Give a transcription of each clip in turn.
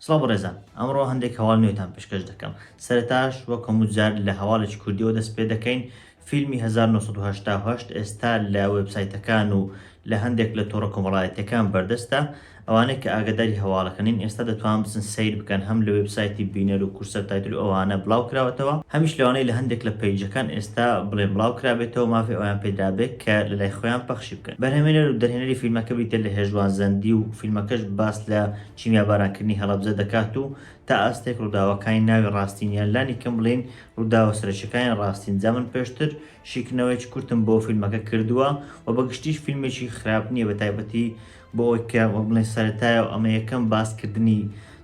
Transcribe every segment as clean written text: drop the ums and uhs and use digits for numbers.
سڵاو بەڕێزان ئەمڕۆ هەندێک هەواڵ نوێتان پێشکەش دەکەم سەرەتاش وەک هەموو جار لە هەواڵێکی کوردیەوە دەست پێ دەکەین فیلمی 1988 ئێستا لە وێبسایتەکان و لە هەندێک لە تۆڕە کۆمەڵایەتیەکان بەردەستە ئەوانەی کە ئاگاداری هەواڵەکە نین ئێستا دەتوان بچن سەیر بکەن هەم لە وێبسایتی بینەر و کورد subtitle و ئەوانە بڵاو کراوەتەوە هەمیش لەوانەیە لە هەندێک لە پەیجەکان ئێستا بڵێن بڵاو کرابێتەوە مافی ئەویان پێدرابێت کە لەلای خۆیان پەخشی بکەن بەرهەمێنەر و دەرهێنەری فیلمەکە بریتیە لە هێژوان زەندی و فیلمەکەش باس لە کیمیابارانکردنی هەڵەبجە دەکات و تا ئاستێک ڕووداوەکانی ناوی ڕاستین یان لانی کەم بڵێین ڕووداوە سەرەکیەکانی ڕاستین جا من پێشتر شیکردنەوەیەکی کورتم بۆ فیلمەکە کردووە و بە گشتیش فیلمێکی خراپ نییە بە تایبەتی بۆ ئەوەی کە وەک بڵێن سەرەتایە و ئەمە یەکەم باسکردنی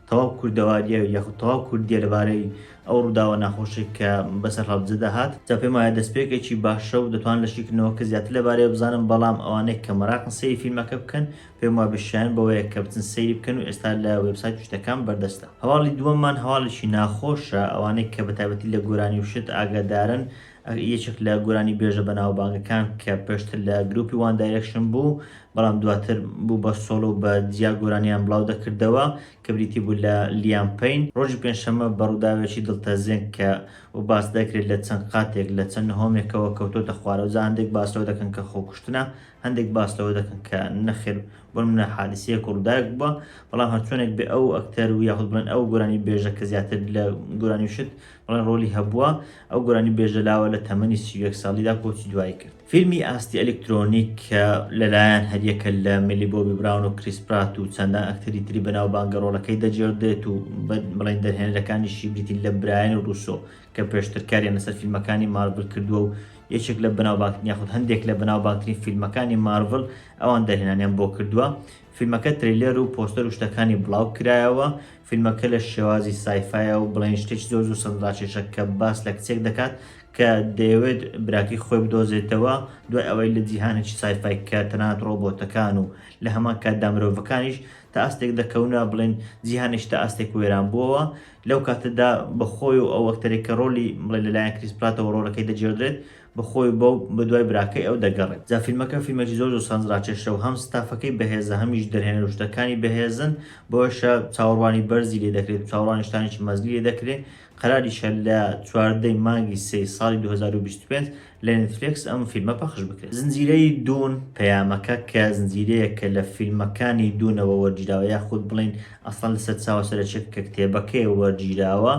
تەواو کوردەواریە یاخود تەواو کوردیە لەبارەی ئەو ڕووداوە ناخۆشەی کە بەسەر هەڵەبجەدا هات جا پێم وایە دەستپێکێکی باشە و دەتوان لە شیکردنەوەکە زیاتر لەبارەیەوە بزانم بەڵام ئەوانەی کە مەراقن سەیری فیلمەکە بکەن پێم وابێ شایەن بەوەیە کە بچن سەیری بکەن و ئێستا لە وێبسایت و شتەکان بەردەستە. هەواڵی دووەممان هەواڵێکی ناخۆشە، ئەوانەی کە بەتایبەتی لە گۆرانی و شت ئاگادارن، یەکێک لە گۆرانی بێژە بەناوبانگەکان کە پێشتر لە گروپی One Direction بوو، بەڵام دواتر بوو بە solo و بە جیا گۆرانیان بڵاو دەکردەوە کە بریتی بوو لە لیام پەین، ڕۆژی پێنجشەممە بە ڕووداوێکی دڵتەزێن کە و باس دەکرێت لە چەند قاتێک لە چەند نهۆمێکەوە کەوتۆتە خوارەوە، جا هەندێک باس لەوە دەکەن کە خۆکوشتنە، هەندێک باس لەوە دەکەن کە نەخێر بۆ نمونە حادیسەیەک و ڕووداوێک بووە، بەڵام هەرچۆنێک بێ ئەو ئەکتەر و یاخود بڵێن ئەو گۆرانی بێژە کە زیاتر لە گۆرانی و شت بڵێن ڕۆلی هەبووە، ئەو گۆرانی بێژە لاوە لە تەمەنی 31 ساڵیدا کۆچی دوایی کرد. فیلمی ئاستی ئەلیکترۆنیک کە لەلایەن هەریەکە لە میلی بۆبی براون و کریس پرات و چەندان ئەکتەری تری بەناوبانگە ڕۆڵەکەی دەگێڕدرێت و بڵێن دەرهێنەرەکانیشی بریتین لە برایان ڕوسۆ کە پێشتر کاریان لەسەر فیلمەکانی مارڤل کردووە و یەکێک لە بەناوبانگترین یاخود هەندێک لە بەناوبانگترین فیلمەکانی مارڤل ئەوان دەرهێنانیان بۆ کردووە. فیلمەکە trailer و پۆستەر و شتەکانی بڵاو کرایەوە. فیلمەکە لە شێوازی sci-fi یە و بڵێن شتێکی زۆر زۆر سەرنجڕاکێشە کە باس لە کچێک دەکات کە دەیەوێت براکەی خۆی بدۆزێتەوە دوای ئەوەی لە جیهانێکی sci-fi کە تەنانەت ڕۆبۆتەکان و لە هەمان کاتدا مرۆڤەکانیش تا ئاستێک دەکەونە بڵێن جیهانێکی تا ئاستێک وێران بووەوە لەو کاتەدا بە خۆی و ئەو ئەکتەرێک کە ڕۆلی بڵێ لەلایەن کریس پراتەوە ڕۆڵەکەی دەگێڕدرێت بە خۆی بەو بە دوای براکەی ئەو دەگەڕێت. جا فیلمەکە فیلمێکی زۆر زۆر سەرنجڕاکێشە و هەم ستافەکەی بەهێزە هەمیش دەرهێنەر و شتەکانی بەهێزن بۆیەشە چاوەڕوانی بەرزی لێ دەکرێت و چاوەڕوانی شتانێکی مەزنی لێ دەکرێت قەراریشە لە 14 ی مانگی سێی ساڵی 2025 لە نێتفلێکس ئەم فیلمە پەخش بکرێت. زنجیرەی دوون، پەیامەکە، کە زنجیرەیەکە لە فیلمەکانی دوونەوە وەرگیراوە یاخود بڵێین ئەسڵەن لە سەرچاوە سەرەکیەکە کە کتێبەکەیە وەرگیراوە،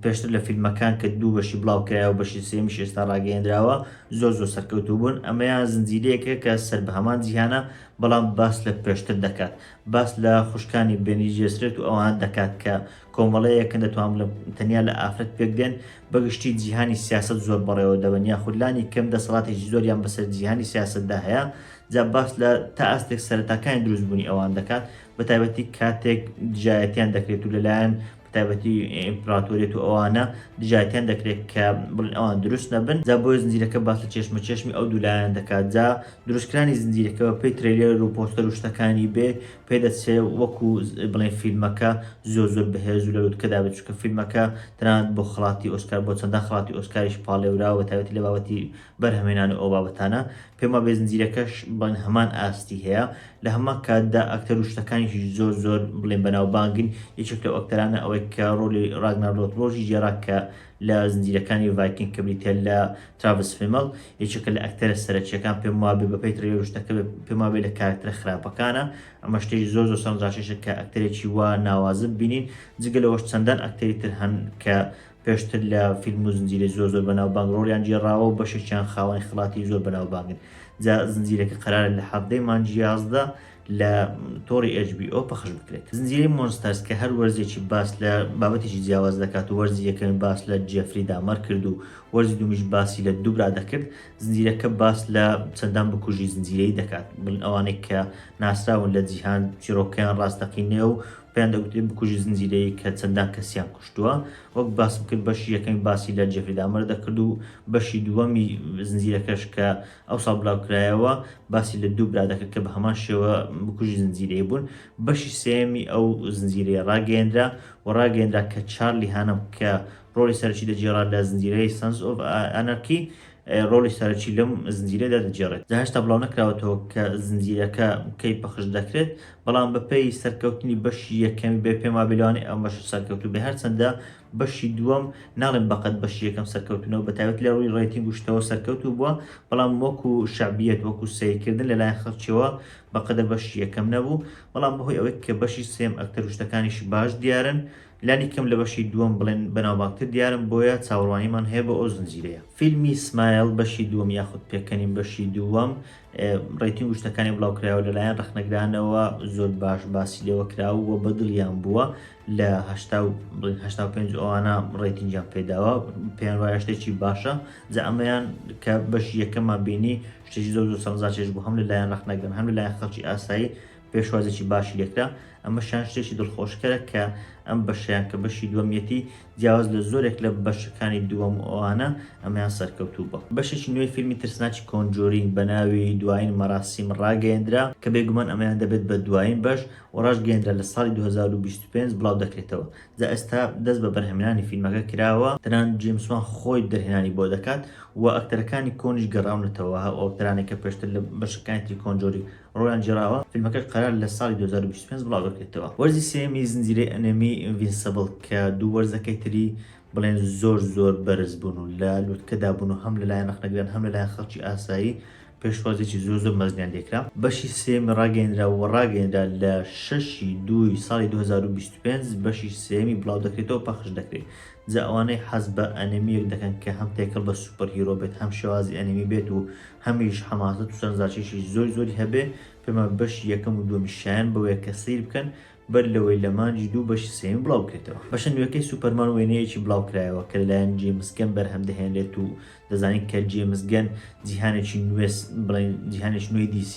پێشتر لە فیلمەکان کە دوو بەشی بڵاوکرایەوە بەشی سێیەمیش ئێستا ڕاگەیەندراوە زۆر زۆر سەرکەوتوو بوون، ئەمەیان زنجیرەیەکە کە سەر بە هەمان جیهانە بەڵام باس لە پێشتر دەکات، باس لە خوشکانی بێنی جێسرێت و ئەوانە دەکات کە کۆمەڵەیەکن دەتوانم بڵێم تەنیا لە ئافرەت پێک دێن، بەگشتی جیهانی سیاسەت زۆر بەڕێوە دەبەن یاخود لانی کەم دەسەڵاتێکی زۆریان بەسەر جیهانی سیاسەتدا هەیە، جا باس لە تا ئاستێک سەرەتاکانی دروستبوونی ئەوان دەکات، بەتایبەتی کاتێک دژایەتیان دەکرێت و لەلایەن بەتایبەتی ئیمپراتۆریەت و ئەوانە دژایەتیان دەکرێت کە بڵێن ئەوان دروست نەبن، جا بۆیە زنجیرەکە باس لە کێشمەکێشمی ئەو دوو لایەنە دەکات، جا دروستکرانی زنجیرەکە بە پێی trailer و پۆستەر و شتەکانی بێ پێدەچێ وەکو بڵێن فیلمەکە زۆر زۆر بەهێز و لە لوتکەدا بێت چونکە فیلمەکە تەنانەت بۆ خەڵاتی ئۆسکار بۆ چەندان خەڵاتی ئۆسکاریش پاڵێوراوە بە تایبەتی لە بابەتی بەرهەمهێنان و ئەو بابەتانە پێم وابێ زنجیرەکەش بڵێن هەمان ئاستی هەیە لە هەمان کاتدا ئەکتەر و شتەکانیشی زۆر زۆر بڵێن بەناوبانگن یەکێک لەو ئەکتەرانە ئەوەی کە ڕۆلی ڕاگنار لۆتبرۆکی گێڕا کە لە زنجیرەکانی ڤایکینگ کە بریتیە لە تراڤس فیمڵ یەکێکە لە ئەکتەرە سەرەکیەکان پێم وابێ بەپێی trailer و شتەکە پێم وابێ لە کارکتەرە خراپەکانە ئەمە شتێکی زۆر زۆر سەرنجڕاکێشە کە ئەکتەرێکی وا ناوازە ببینین جگە لەوەش چەندان ئەکتەری تر هەن کە پێشتر لە فیلم و زنجیرەی زۆر زۆر بەناوبانگ ڕۆڵیان گێڕاوە و بەشێکیان خاوەنی خەڵاتی زۆر بەناوبانگن جا زنجیرەکە قەرارە لە حەڤدەی مانگی 11 لە تۆڕی HBO پەخش بکرێت. زنجیرەی Monsters کە هەر وەرزێکی باس لە بابەتێکی جیاواز دەکات و وەرزی یەکەمی باس لە جێفری دامەر کرد و وەرزی دوومیش باسی لە دوو برا دەکرد، زنجیرەکە باس لە چەندان بکوژی زنجیرەیی دەکات، بڵێن ئەوانەی کە ناسراون لە جیهان چیرۆکەکەیان ڕاستەقینەیە و پێیان دەگوترێت بکوژی زنجیرەیی کە چەندان کەسیان کوشتووە. وەک باسم کرد بەشی یەکەمی باسی لە جێفری دامەر دەکرد و بەشی دووەمی زنجیرەکەش کە ئەوساڵ بلاوکرایەوە باسی لە دوو برا دەکرد کە بە هەمان شێوە بکوژی زنجیرەیی بوون. بەشی سێیەمی ئەو زنجیرەیە ڕاگەیەنرا و ڕاگەیەنرا کە چارلی هانەم کە ڕۆڵی سەرەکی دەگێڕا لە زنجیرەی Sons of Anarchy. ڕۆڵی سەرەکی لەم زنجیرەدا دەگێڕێت. جا هێشتا بڵاو نەکراوەتەوە کە زنجیرەکە کەی پەخش دەکرێت، بەڵام بەپێی سەرکەوتنی بەشی یەکەمی بێ پێم وابێ لەوانەیە ئەم بەشە سەرکەوتوو بێ، هەرچەندە بەشی دووەم ناڵێم بەقەد بەشی یەکەم سەرکەوتوونەوە بەتایبەت لە ڕووی rating و شتەوە سەرکەوتوو بووە، بەڵام وەکو شەعبیەت وەکو سەیرکردن لەلایەن خەڵکیەوە بەقەدەر بەشی یەکەم نەبوو، بەڵام بەهۆی ئەوەی کە بەشی سێیەم ئەکتەر و شتەکانیشی باش دیارن لانی کەم لە بەشی دووەم بڵێن بەناوبانگتر دیارن بۆیە چاوەڕوانیمان هەیە بۆ ئەو زنجیرەیە. فیلمی Smile بەشی دووەم یاخود پێکەنین بەشی دووەم rating و شتەکانی بڵاوکرایەوە لەلایەن ڕەخنەگرانەوە زۆر باش باسی لێوە کراوە و بەدڵیان بووە لە هەشتا و بڵێن 85 ئەوانە rating یان پێداوە پێیان وایە شتێکی باشە جا ئەمەیان کە بەشی یەکەمان بینی شتێکی زۆر زۆر سەرنجڕاکێش بوو هەم لەلایەن ڕەخنەگران هەم لەلایەن خەڵکی ئاسایی پێشوازێکی باشی لێکرا، ئەمەشیان شتێکی دڵخۆشکەرە کە ئەم بەشەیان کە بەشی دووەمیەتی جیاواز لە زۆرێک لە بەشەکانی دووەم و ئەوانە ئەمەیان سەرکەوتوو بووە. بەشێکی نوێی فیلمی ترسناکی Conjuring بە ناوی دوایین مەراسیم ڕاگەیەندرا کە بێگومان ئەمەیان دەبێت بە دوایین بەش و ڕاشگەیەندرا لە ساڵی 2025 بڵاو دەکرێتەوە جا ئێستا دەست بە بەرهەمهێنانی فیلمەکە کراوە تەنانەت جەیمس وان خۆی دەرهێنانی بۆ دەکات و ئەکتەرەکانی کۆنیش گەڕاونەتەوە ئەو ئەکتەرانەی کە پێشتر لە بەشەکانی تری Conjuring ڕۆڵیان گێڕاوە، فیلمەکەش قەرارە لە ساڵی 2025 بڵاو دەکرێتەوە. وەرزی سێیەمی زنجیرەی ئەنێمی Invincible کە دوو وەرزەکەی تری بڵێن زۆر زۆر بەرز بوون و لە لوتکەدا بوون و هەم لەلایەن ڕەخنەگران هەم لەلایەن خەڵکی ئاسایی پێشوازیی زۆر زۆر مەزنیان لێکرا. بەشی سێیەمی ڕاگەیەنرا و ڕاگەیەنرا لە شەشی دووی ساڵی 2025 بەشی سێیەمی بڵاو دەکرێتەوە پەخش دەکرێت. جا ئەوانەی حەز بە ئەنێمییەک دەکەن کە هەم تێکەڵ بە superhero بێت هەم شێوازی ئەنێمی بێت و هەمیش حەماسەت و سەرنجڕاکێشی زۆر زۆری هەبێ، پێم وایە بەشی یەکەم و دووەمی شایەن بەوەیە کە سەیر بکەن بەر لەوەی لە مانگی دوو بەشی سێیەمی بڵاو بکرێتەوە. بەشە نوێکەی سوپەرمان وێنەیەکی بڵاو کرایەوە کە لەلایەن جەیمس گەن بەرهەم دەهێنرێت و دەزانین کە جەیمس گەن جیهانێکی نوێ بڵێن جیهانێکی نوێی DC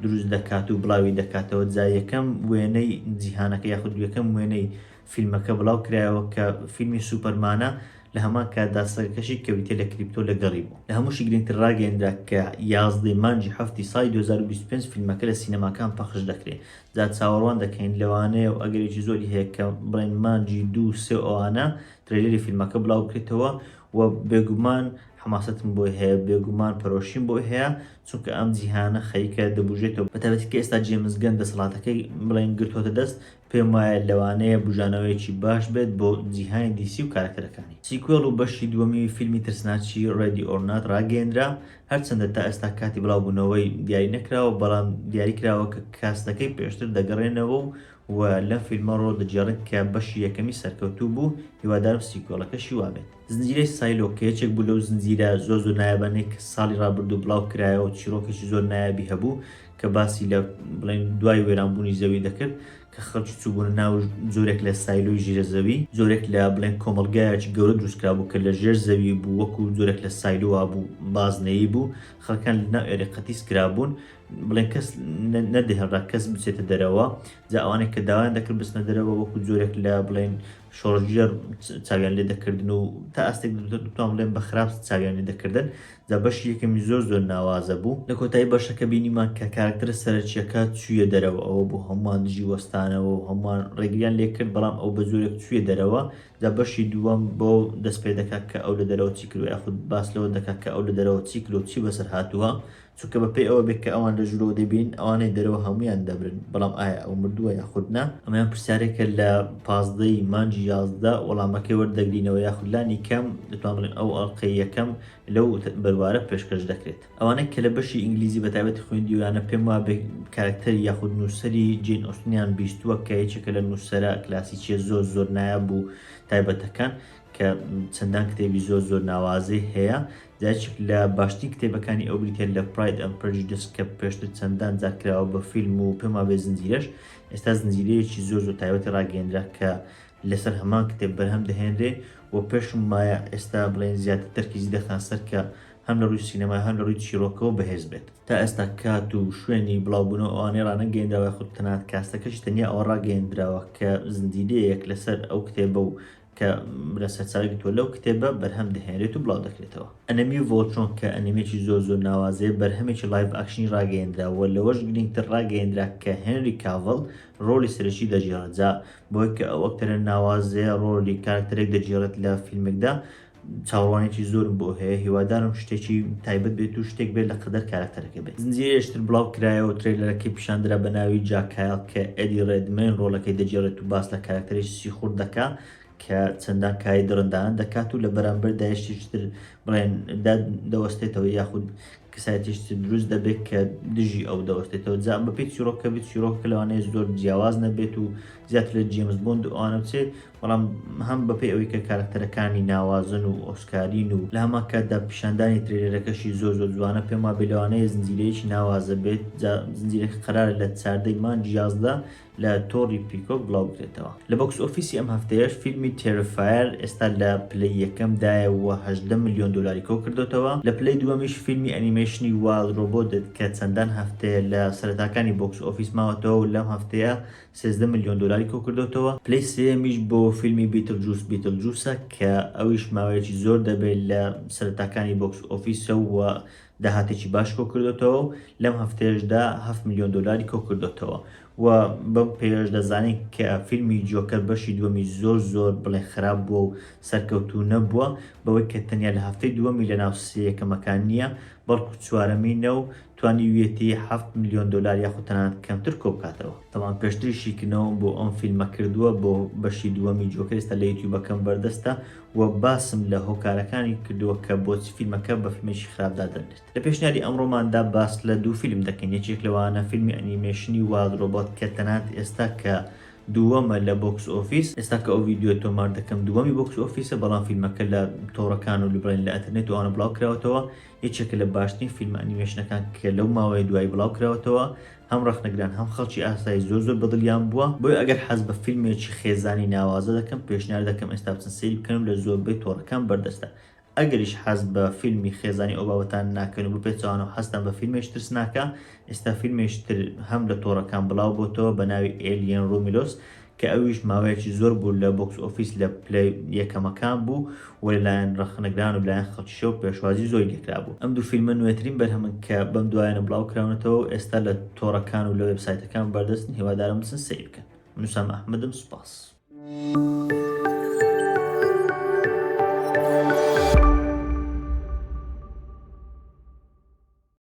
دروست دەکات و بڵاوی دەکاتەوە جا یەکەم وێنەی جیهانەکە یاخود یەکەم وێنەی فیلمەکە بڵاو کرایەوە کە فیلمی سوپەرمانە لە هەمان کاتدا سەگەکەشی کە بریتیە لە کریپتۆ لەگەڵی بوو. لە هەمووشی گرنگتر ڕاگەیەنرا کە 11 ی مانگی حەفتی ساڵی 2025 فیلمەکە لە سینەماکان پەخش دەکرێت. جا چاوەڕوان دەکەین لەوانەیە و ئەگەرێکی زۆری هەیە کە بڵێن مانگی دوو سێ و ئەوانە trailer ی فیلمەکە بڵاو بکرێتەوە و بێگومان حەماسەتم بۆی هەیە بێگومان پەرۆشیم بۆی هەیە چونکە ئەم جیهانە خەریکە دەبوژێتەوە بەتایبەتی کە ئێستا جەیمس گەن دەسەڵاتەکەی بڵێن گرتووەتە دەست پێم وایە لەوانەیە بوژانەوەیەکی باش بێت بۆ جیهانی DC و کارەکتەرەکانی. sequel و بەشی دووەمی فیلمی ترسناکی Ready or Not ڕاگەیەنرا، هەرچەندە تا ئێستا کاتی بڵاوبوونەوەی دیاری نەکراوە، بەڵام دیاری کراوە کە cast ەکەی پێشتر دەگەڕێنەوە و و لەم فیلمە ڕۆڵ دەگێڕن کە بەشی یەکەمی سەرکەوتوو بوو، هیوادارم sequel ەکەشی وابێت. زنجیرەی Silo کە یەکێک بوو لەو زنجیرە زۆر زۆر نایابانەی کە ساڵی ڕابردوو بڵاو کرایەوە، چیرۆکێکی زۆر نایابی هەبوو کە باسی لە بڵێن دوای وێرانبوونی زەوی دەکرد کە خەڵکی چووبوونە ناو جۆرێک لە silo ی ژیرە زەوی، جۆرێک لە بڵێن کۆمەڵگایەکی گەورە دروستکرابوو کە لە ژێر زەوی بوو وەکو جۆرێک لە silo وابوو بازنەیی بوو خەڵکان لە ناو ئێرە قەتیس کرابوون بڵێن کەس نەدەهێڵرا کەس بچێتە دەرەوە جا ئەوانەی کە داوایان دەکرد بچنە دەرەوە وەکو جۆرێک لە بڵێن شۆڕشگێڕ چاویان لێ دەکردن و تا ئاستێک دەتوان بڵێن بە خراپ چاویان لێ دەکردن جا بەشی یەکەمی زۆر زۆر ناوازە بوو لە کۆتایی بەشەکە بینیمان کە کارکتەرە سەرەکیەکە چوویە دەرەوە ئەوە بوو هەمووان دژی وەستانەوە و هەمووان ڕێگریان لێ کرد بەڵام ئەو بە جۆرێک چوویە دەرەوە جا بەشی دووەم بۆ دەست پێ دەکات کە ئەو لە دەرەوە چی کردووە یاخود باس لەوە دەکات کە ئەو لە دەرەوە چی کردووە چی بەسەر هاتووە چونکە بەپێی ئەوە بێت کە ئەوان لە ژوورەوە دەبین ئەوانەی دەرەوە هەموویان دەمرن، بەڵام ئایا ئەو مردووە یاخود نا؟ ئەمەیان پرسیارێکە لە 15 ی مانگی 11 وەڵامەکەی وەردەگرینەوە یاخود لانی کەم دەتوان بڵێین ئەو ئەڵقەی یەکەم لەو بەروارە پێشکەش دەکرێت. ئەوانەی کە لە بەشی ئینگلیزی بە تایبەتی خوێندیویانە پێم وابێ کارەکتەری یاخود نووسەری جەین ئۆستنیان بیستووە کە یەکێکە لە نووسەرە کلاسیکیە زۆر زۆر نایاب و تایبەتەکان کە چەندان کتێبی زۆر زۆر ناوازەی هەیە جا یەکێک لە باشترین کتێبەکانی ئەو بریتیە لە Pride and Prejudice کە پێشتر چەندان جار کراوە بە فیلم و پێم وابێ زنجیرەش ئێستا زنجیرەیەکی زۆر زۆر تایبەتی ڕاگەیەنرا کە لەسەر هەمان کتێب بەرهەم دەهێنرێ و پێشم وایە ئێستا بڵێن زیاتر تەرکیزی دەخەن سەر کە هەم لە ڕووی سینەما هەم لە ڕووی چیرۆکەوە بەهێز بێت. تا ئێستا کات و شوێنی بڵاوبوونەوە ئەوانەی ڕانەگەیەنراوە یاخود تەنانەت cast ەکەشی تەنیا ئەوە ڕاگەیەندراوە کە زنجیرەیەک لەسەر ئەو کتێبە و کە لە سەرچاوەی گرتووە لەو کتێبە بەرهەم دەهێنرێت و بڵاو دەکرێتەوە. ئەنەمی Voltron کە ئەنیمێکی زۆر زۆر ناوازەیە بەرهەمێکی live action ی ڕاگەیەندرا و لەوەش گرنگتر ڕاگەیەندرا کە هێنری کاڤڵ ڕۆڵی سەرەکی دەگێڕێت جا بەوەی کە ئەو ئەکتەرە ناوازەیە ڕۆڵی کارەکتەرێک دەگێڕێت لە فیلمێکدا. چاوەڕوانیی زۆرم بۆ هەیە، هیوادارم شتێکی تایبەت بێت و شتێک بێت لە قەدەر کارەکتەرەکە بێت. زنجیرەیەکی تر بڵاو کرایەوە و trailer ەکەی پیشان درا بە ناوی جاک کایڵ کە ئێدی ڕێدمەین ڕۆڵەکەی دەگێڕێت و باس لە کارەکتەرێکی سیخوڕ دەکا کە چەندان کاری دڕندانە دەکات و لە بەرامبەردا شتێکی تر بڵێن دەوەستێتەوە یاخود کەسایەتیش تر دروست دەبێت کە دژی ئەو دەوەستێتەوە. جا بەپێی چیرۆکە بێت، چیرۆکەکە لەوانەیە زۆر جیاواز نەبێت و زیاتر لە جێمس بۆند و ئەوانە بچێت، بەڵام هەم بەپێی ئەوەی کە کارەکتەرەکانی ناوازەن و ئۆسکارین و لە هەمان کاتدا پیشاندانی trailer ەکەشی زۆر زۆر جوانە، پێم وابێ لەوانەیە زنجیرەیەکی ناوازە بێت. جا زنجیرەکە قەرارە لە 14 ی مانگی 11 لە تۆڕی پیکۆک بڵاو بکرێتەوە. لە box office ی ئەم هەفتەیەش فیلمی تێرفایەر ئێستا لە پلەی یەکەمدایە و 18 ملیۆن دۆلاری کۆکردۆتەوە، لە پلەی دووەمیش فیلمی ئەنیمەیشنی وایڵد ڕۆبۆت دێت کە چەندان هەفتەیە لە سەرەتاکانی box office ماوەتەوە و لەم هەفتەیە 13 ملیۆن دۆلاری کۆکردۆتەوە. پلەی سێیەمیش بۆ فیلمی بیتڵجوس بیتڵجوسە کە ئەویش ماوەیەکی زۆر دەبێت لە سەرەتاکانی box office ە و داهاتێکی باش کۆکردۆتەوە و لەم هەفتەیەشدا 7 ملیۆن دۆلاری کۆکردۆتەوە و بەم پێیەش دەزانین کە فیلمی جۆکەر بەشی دووەمی زۆر زۆر بڵێ خراپ بووە و سەرکەوتوو نەبووە بەوەی کە تەنیا لە هەفتەی دووەمی لەناو سێ یەکەمەکان نییە بەڵکو چوارەمینە و توانیویەتی 7 ملیۆن دۆلار یاخود تەنانەت کەمتر کۆبکاتەوە. تەبعەن پێشتریش شیکردنەوەم بۆ ئەم فیلمە کردووە بۆ بەشی دووەمی جۆکەر ئێستا لە یوتیوبەکەم بەردەستە و باسم لە هۆکارەکانی کردووە کە بۆچی فیلمەکە بە فیلمێکی خراپ دادەنرێت. لە پێشنیاری ئەمڕۆماندا باس لە دوو فیلم دەکەین، یەکێک لەوانە فیلمی ئەنیمەیشنی وایڵد ڕۆبۆت کە تەنانەت ئێستا کە دووەمە لە box office، ئێستا کە ئەو ڤیدیۆیە تۆمار دەکەم دووەمی box office ە، بەڵام فیلمەکە لە تۆڕەکان و بڵێن لە ئەتەرنێت و ئەوانە بڵاو کراوەتەوە، یەکێکە لە باشترین فیلمە ئەنیمەیشنەکان کە لەو ماوەیە دوایی بڵاو کراوەتەوە، هەم ڕەخنەگران هەم خەڵکی ئاسایی زۆر زۆر بەدڵیان بووە، بۆیە ئەگەر حەز بە فیلمێکی خێزانی ناوازە دەکەن پێشنیار دەکەم ئێستا بچن سەیری بکەن و لە زۆربەی تۆڕەکان بەردەستە. ئەگەریش حەز بە فیلمی خێزانی ئەو بابەتانە ناکەن و بەپێچەوانەوە حەزتان بە فیلمێکی ترسناکە، ئێستا فیلمێکی تر هەم لە تۆڕەکان بڵاو بۆتەوە بە ناوی ئێلیەن ڕومیلۆس کە ئەویش ماوەیەکی زۆر بوو لە box office لە پلە یەکەمەکان بوو و لەلایەن ڕەخنەگران و لایەن خەڵکیشەوە پێشوازی زۆری لێکرابوو. ئەم دوو فیلمە نوێترین بەرهەمن کە بەم دوایانە بڵاو کراونەتەوە و ئێستا لە تۆڕەکان و لە وێبسایتەکان بەردەستن، هیوادارم بچن سەیر بکەن. من وسام ئەحمەدم، سوپاس.